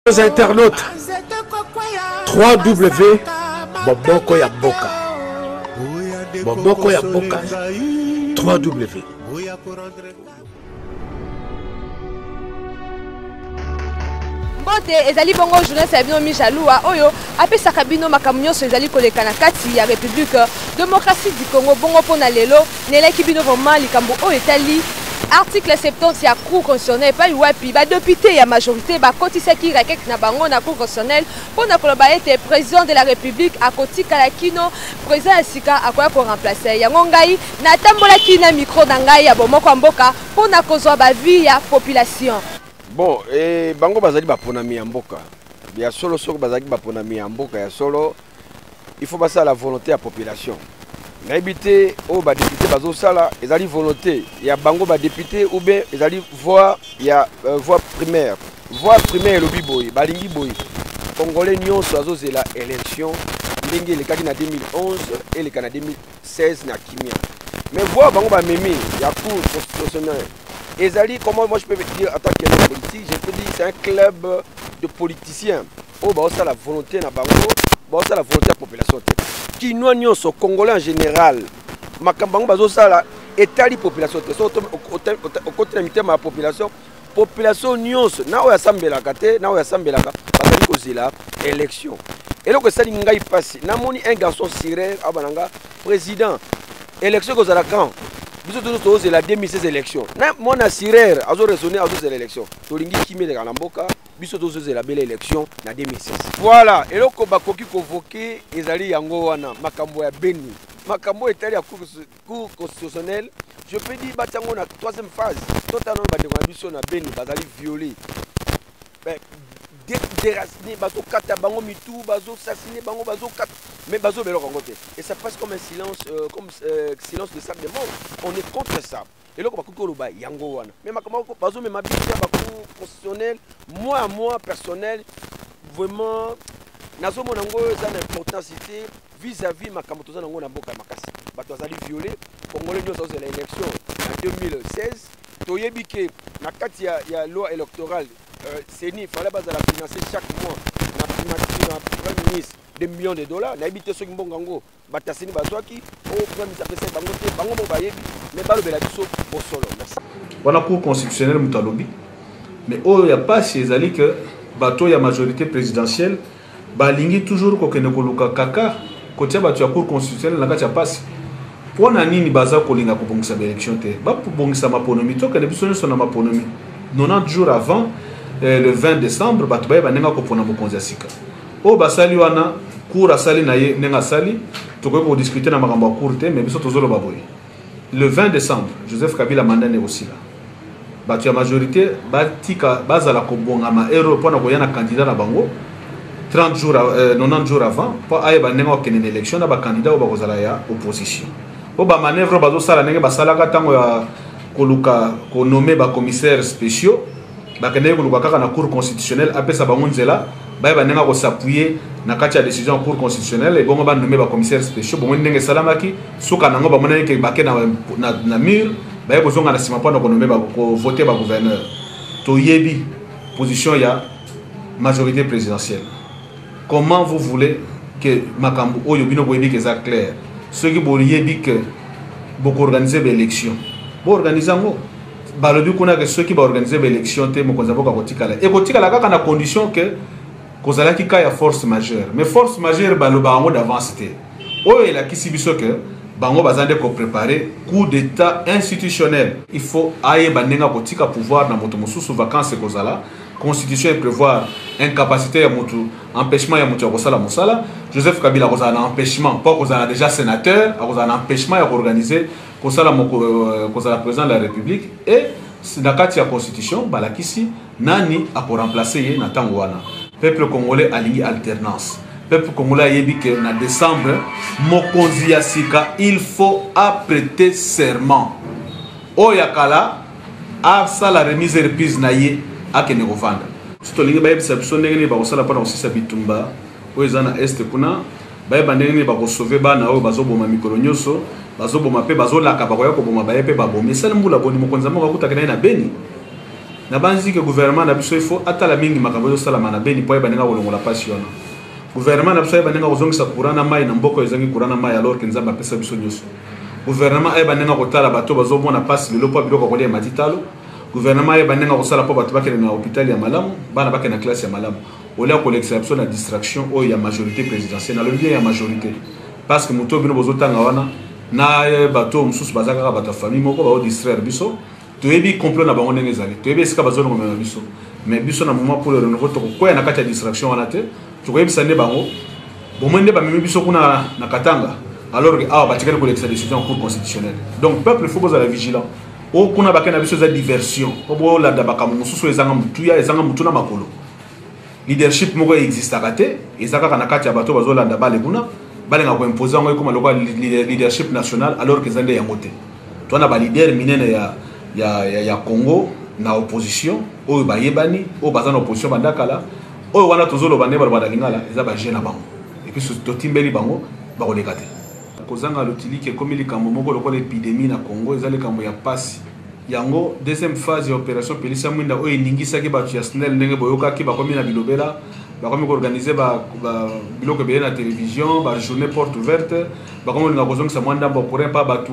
Internautes, 3W Boboko ya Mboka. Boboko ya Mboka 3W. Mbote, ezali bongo journaliste ya bino Mijalua oyo apesaka bino makambo nyonso ezali koleka na kati ya République démocratique du Congo. Bongo mpo na lelo nelaki bino vraiment likambo oyo etali article 70 ya Cour constitutionnelle epai wapi badepute ya majorité bakotisaki requête na bango na Cour constitutionnelle mpo na koloba ete président de la République akotikala kino président ya sika akoya koremplace yango. Ngai natambolaki na micro na ngai ya Bomoko ya Mboka mpo na kozwa baavis ya population. Bon, e, bango bazali baponami ya mboka ya solo. Soki bazalaki baponami ya mboka ya solo, il faut basala volonté ya population. Nayebi te oyo badepute bazosala ezali volonté ya bango badepute ou bien ezali voix ya voix primaire. Voix primaire elobi boye, balingi boye. Congolais nyonso azozela élection ndenge elekaki na 2011, eleka na 2016 na kimia. Mais voix bango bamemi ya Cour constitutionnelle ezali, comment moi je peux dire, en tant que politique, je peux dire c'est un club de politiciens oyo baosala volonté na bango, baosala volonté ya population te. Kinois nyonso, Congolais en général, makambo bango bazosala etali population te. So okoti na mitema ya population, population nyonso, na oyo asambelaka te, na oyo asambelaka, bazali kozela élection. Eloko esali ngai mpasi, namoni un garçon sirere awa na nga: "Président, élection ekozala quand? Biso tozo tozela 2016 élection." Na mwana sirere azoraisonne, azozela élection. Tolingi kimia eleka na mboka. Biso tozozela bela élection na 2016. Voilà eloko bakoki kovoke ezali yango wana. Makambo ya Beni, makambo etali ya Cour constitutionnelle, je peux dire batia yango na troisième phase. Totala nano bandeko na biso na Beni, bazali violé, déraciné, bazokata bango mitu, bazosasine bango, bazokata, mais bazobelaka yango te. Et ça passe comme un silence, comme silence de sac de mort. On est contre ça. Eloko bakoki koloba yango wana. Mais makambo bazomema biso ya bacour constitutionnelle, moi moi personnel, vraiment nazomona yango eza na importance te vis-à-vis makambo toza nango na mboka ya makasi. Bato bazali violé, Congolais nyonso azozela élection na 2016. Toyebi ke na kati ya loi électorale, CENI fallait bazala financer chaque mois na primature, na premier ministre, des millions de dollars. Nayebi te soki mbongo yango bato ya CENI bazwaki oyo premier ministre apesaki bango te. Bango moko bayebi, mais balobela biso bosolo. Merci. Wana Cour constitutionnelle moto alobi. Mais oyo ya pasi ezali ke bato ya majorité présidentielle balingi toujours kokende koluka kaka kotia bato ya Cour constitutionnelle na kati ya pasi. Mpo na nini baza kolinga kobongisa baélection te? Babongisa maponomi, tokende biso nyonso na maponomi 90 jours avant, le 20 décembre, bato bayeba ndenge akopona mokonzi ya sika. Oyo basali wana, cour asali na ye ndenge asali, tokoki kodiscute na makambo ya cour te. Mais biso tozoloba boye: le 20 décembre, Joseph Kabila mandat nde kosila. Bato ya majorité batika bazala kobongama ero mpona koya na candidat na bango 30 jours, 90 jours avant, mpo ayeba ndenge akokende na élection na bacandidat oyo bakozala ya opposition. Mpo bamanœuvre bazosala ndenge basalaka ntango ya koluka konommer bacommissaire spéciaux, bakendeki koluka kaka na Cour constitutionnelle apesa bango nzela, bayeba ndenge akos'appuyer na kati ya décision ya Cour constitutionnelle, ebongo banommer bacommissaire spéciaux. Bomoni ndenge esalamaki, suka nango bamonaki ke bake na mur, baye kozonga na nsima mpona konommer, kovote bagouverneur. Toyebi position ya majorité présidentielle. Comment vous voulez que makambo oyo bino boyebi ke eza clair? Soki boyebi ke bokoorganize baélection, boorganize yango. Balobi kuna ke soki baorganize baélection te, mokonzi ya mboka akotikala. Ekotikala kaka na condition ke kozalaki cas ya force majeure. Mais force majeure balobaka yango d'avance te. Oyo elakisi biso ke bango baza nde kopréparer coup d'état institutionnel. Il faut ayeba ndenge akotika pouvoir na moto mosusu. Vacance ekozala, constitution eprévoir incapacité ya motu, empêchement ya motu ya kosala mosala. Joseph Kabila akozala na empêchement mpo akozala déjà sénateur, akozala na empêchement ya koorganiser kosala kozala président de la République. Et na kati ya constitution balakisi nani akoremplace ye na ntango wana. Peuple congolais alingi alternance. Peuple congolais ayebi ke na décembre mokonzi ya sika il faut aprêter serment. Oyo ya kala asala remise reprise na ye, akende kovanda. So tolingi bayebisa biso ndenge nini bakosala mpona kosisa bitumba oyo eza na Est kuna, bayeba ndenge nini bakosauve bana oyo bazoboma mikolo nyonso, bazoboma mpe bazolaka bakoya koboma, baye mpe babomi. Esali mbula boni mokonzi ya moko akutaki na ye na Beni. Nabanzi ke gouvernement na biso il faut atala mingi makambo ezosalama na Beni mpo ayeba ndenge akolongola mpasi wana. Gouvernement na biso ayeba ndenge akozongisa courant na mai na mboka oyo ezangi courant na mai alors ke Nzambe apesa biso nyonso. Gouvernement ayeba ndenge akotala bato bazomona mpasi lelo mpo biloko ya kolia emati talo. Gouvernement ayeba ndenge akosala mpo bato bakende na hôpital ya malamu, bana bakende na classe ya malamu. Olia kolekisa biso na distraction oyo ya majorité présidentielle. Nalobi bien ya majorité parce que moto oyo bino bozotanga wana na bato mosusu baza kaka bato ya famille moko bao distraire biso. Toyebi complot na bango ndenge ezali, toyebi esika bazolonga komema biso, mais biso na moment pour le renouveau tokokwea na kati ya distraction wana te. Tokoyebisa nde bango bomoi nde bamemi biso kuna na Katanga, alors que awa batikali kolekisa décision en cour constitutionnelle. Donc peuple, il faut bozala vigilant. Oyo kuna bake na biso eza diversion po bolanda makambo mosusu ezanga motuya, ezanga motu na makolo. Leadership moko existaka te, eza kaka na kati ya bato bazolanda bale kuna, balinga koimpose yango ekoma lokola leadership national, alors que eza nde yango te. Toza na baleader minene ya Congo na opposition oyo bayebani, oyo baza na opposition banda kala, oyo wana tozoloba nde baloba na lingala eza baje na bango, et puis totimbeli bango bakoleka te. Kozanga lotiliki ekomi likambo moko lokola épidémie na Congo, eza likambo ya pasi. Yango deuxième phase ya opération Pelisa Mwinda oyo eningisaki bato ya SNEL, ndenge boyokaki bakomi na bilobela, bakomi koorganize biloko ebele na télévision, bajournée porte ouverte, bakomi kolinga kozongisa mwa ndambo ya courant mpa bato,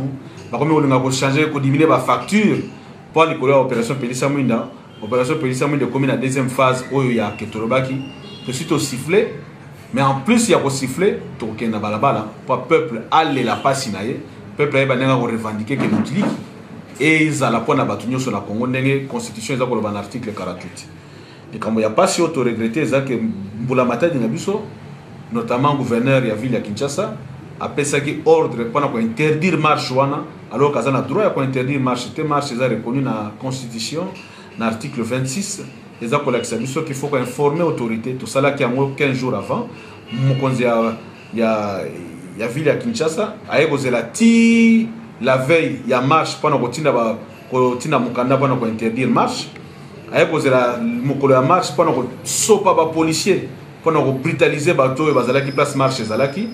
bakomi kolinga kochange, kodiminuer bafacture mpo likolo ya opération Pelisa Mwinda. Opération Pelisa Mwinda ekomi na deuxième phase oyo ya ke tolobaki tosi tosiffle, mais en plus ya kosiffle tokokende na balabala mpo peuple alela mpasi na ye, peuple ayeba ndenge akorevendiquer ke lotiliki ezala mpona bato nyonso na Congo, ndenge constitution eza koloba na article 48. Likambo ya mpasi oyo toregretter eza ke mbula matadi na biso, notamment gouverneur ya ville ya Kinshasa, apesaki ordre mpona kointerdire marche wana, alors qu'aza na droit ya kointerdire marche te. Marche eza reconnu na constitution na article 26, eza kolakisa biso qu'il faut koinformer autorité. Tosalaki yango 15 jours avant. Mokonzi ya ville ya Kinshasa aye kozela ti la veille ya marche mpona kotinda mokanda mpona kointerdire marche. Aye kozela mokolo ya marche mpona kosopa bapolicier, mpona kobrutaliser bato oyo bazalaki place marche ezalaki.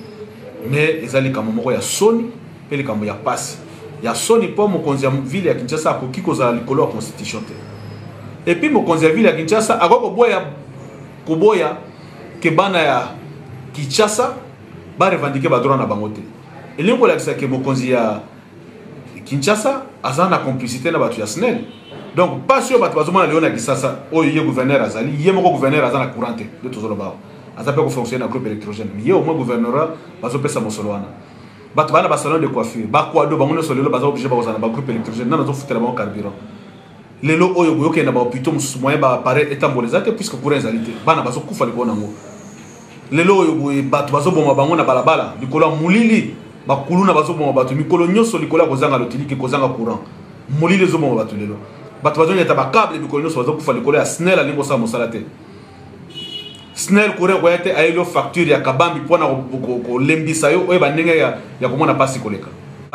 Mais eza likambo moko ya soni mpe likambo ya pasi ya soni, mpo mokonzi ya ville ya Kinshasa akoki kozala likolo ya constitution te. Et puis mokonzi ya ville ya Kinshasa akoki koboya ke bana ya Kinshasa barevendiquer badroit na bango te. Elingi kolakisa ke mokonzi ya Kinshasa aza na complicité na bato ya SNEL. Donc mpasi oyo bato bazomona lelo na Kisasa oyo, ye gouverneur azali, ye moko gouverneur aza na courant te. Nde tozoloba awa aza mpe kofonctionne na groupe électrogène, mais ye au moins gouvernorat bazopesa mosolo wana. Bato baa na basalon de coiffure, bakwado, bango nyonso lelo baza obligé bakozala na bagroupe électrogène. Nano azofutela bango carburant. Lelo oyo boyokende na bahôpitaux mosusu, moyen baappareil etambola eza te puisque courant ezali te. Bana bazokufa likolo nango. Lelo oyo boye bato bazoboma bango na balabala likolo ya molili, bakuluna bazoboma bato mikolo nyonso likolo ya kozanga lotiliki, kozanga courant. Molili ezoboma bato lelo, bato bazonyata bacâble mikolo nyonso, bazokufa likolo ya SNEL alingi kosala mosala te. SNEL, courant koya te, ayeli yo facture ya kabambi mpona kolembisa yo oyeba ndenge ya komona mpasi koleka.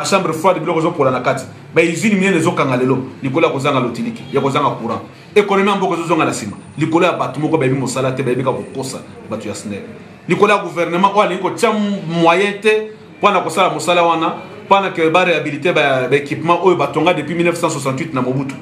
Chambre froide, biloko ezopola na kati, bausine minene ezokanga lelo likolo ya kozanga lotiliki, ya kozanga courant. Économie ya mboka ezozonga na nsima likolo ya bato moko bayebi mosala te, bayebi kaka kokosa, bato ya SNEL, likolo ya gouvernement oyo alingi kotia moyen te mpona kosala mosala wana, mpona ke baréhabiliter baéquipement oyo batonga depuis 1968 na Mobutu.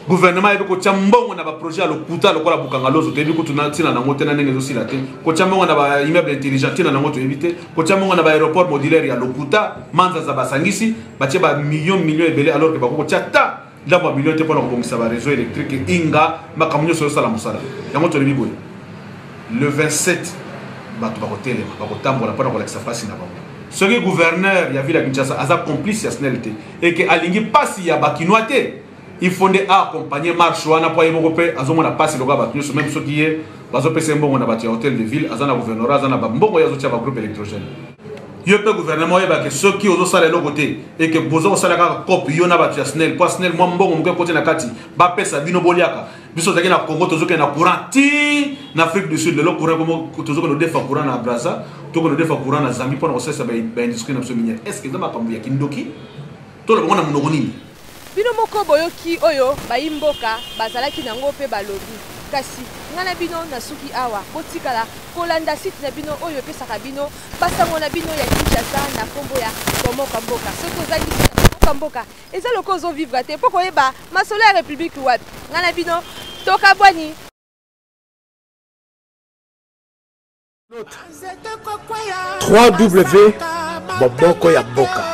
Gouvernement ayebi kotia mbongo na baprojet ya lokuta lokola Bukanga Lozo, toyebi kutu na ntina nango te na ndenge ezosila te. Kotia mbongo na baimmeuble intelligent, ntina nango toyebi te. Kotia mbongo na baaéroport modulaire ya lokuta, manzaza basangisi batie bamillion million ebele, alors ke bakoki kotia ta ndambo ya million te mpona kobongisa baréseau électrique inga makambo nyonso ezosala mosala yango. Tolobi boye, le 27 bato bakotelema, bakotambola mpona kolakisa mpasi na bango. Soki gouverneur ya ville ya Kinshasa aza complice ya SNEL te, eke alingi mpasi ya bakinois te, il faut nde aaccompagner marche wana, mpo ye moko mpe azomona mpasi lokola bato nyonso. Même soki ye bazopesa ye mbongo na bato ya hôtel de ville, aza na gouvernorat, aza na bambongo, ye azotia bagroupe électrogène. Yo mpe gouvernement, oyebake soki ozosala eloko te, eke boza kosala kaka coop yo na bato ya SNEL, mpo SNEL mwa mbongo moke ekoti na kati, bapesa bino boliaka. Biso ozalaki na Congo, tozokende na courant ti na Afrique du Sud. Lelo courant, tozokende odefa courant na Braza, tokende odefa courant na Zambie mpona kosalisa baindustrie na biso minière. Est ce que eza makambo ya kindoki? Toloba ngo na monoko nini? Bino moko boyoki oyo bayi mboka bazalaki nango mpe balobi. Kasi ngai na bino nasuki awa. Botikala kolanda site na bino oyo epesaka bino basango na bino ya Kinshasa na nkombo ya Bomoko Mboka. Soki ozangisi na Mboka mboka eza lokola ozovivre te mpo koyeba masolo ya Republique wapi. Ngai na bino tokabwani. 3W Moboko ya mboka.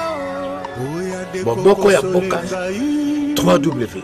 Moboko ya mboka 3W.